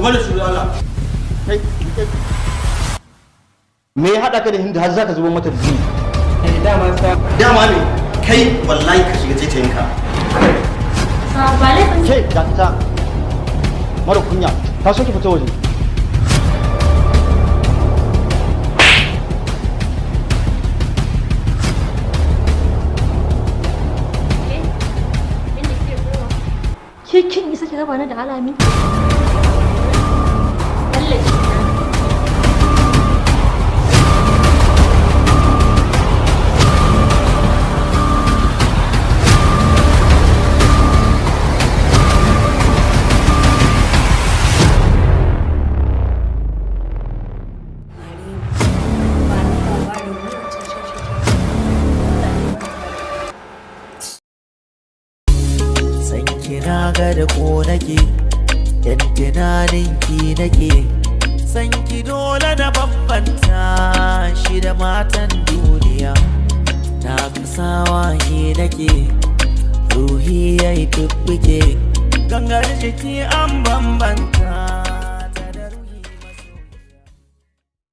Duba da shi Allah. Kai, me ya haɗa ka da Hindu har zaka zubo mata jini? Dama sa. Dama ne kai, wallahi ka shiga taitayinka. Ba laifin. Ke, dakata. Mara kunya, ta so ki fita waje. Ke, kin isa ki raba ni da Alami? Allah shi na. San kina ga da ko nake yan tunanin ki nake, san ki dole na bambanta shi da matan duniya. Na kasawa ni nake, ruhi yayi fuffuke, gangar jiki an bambanta.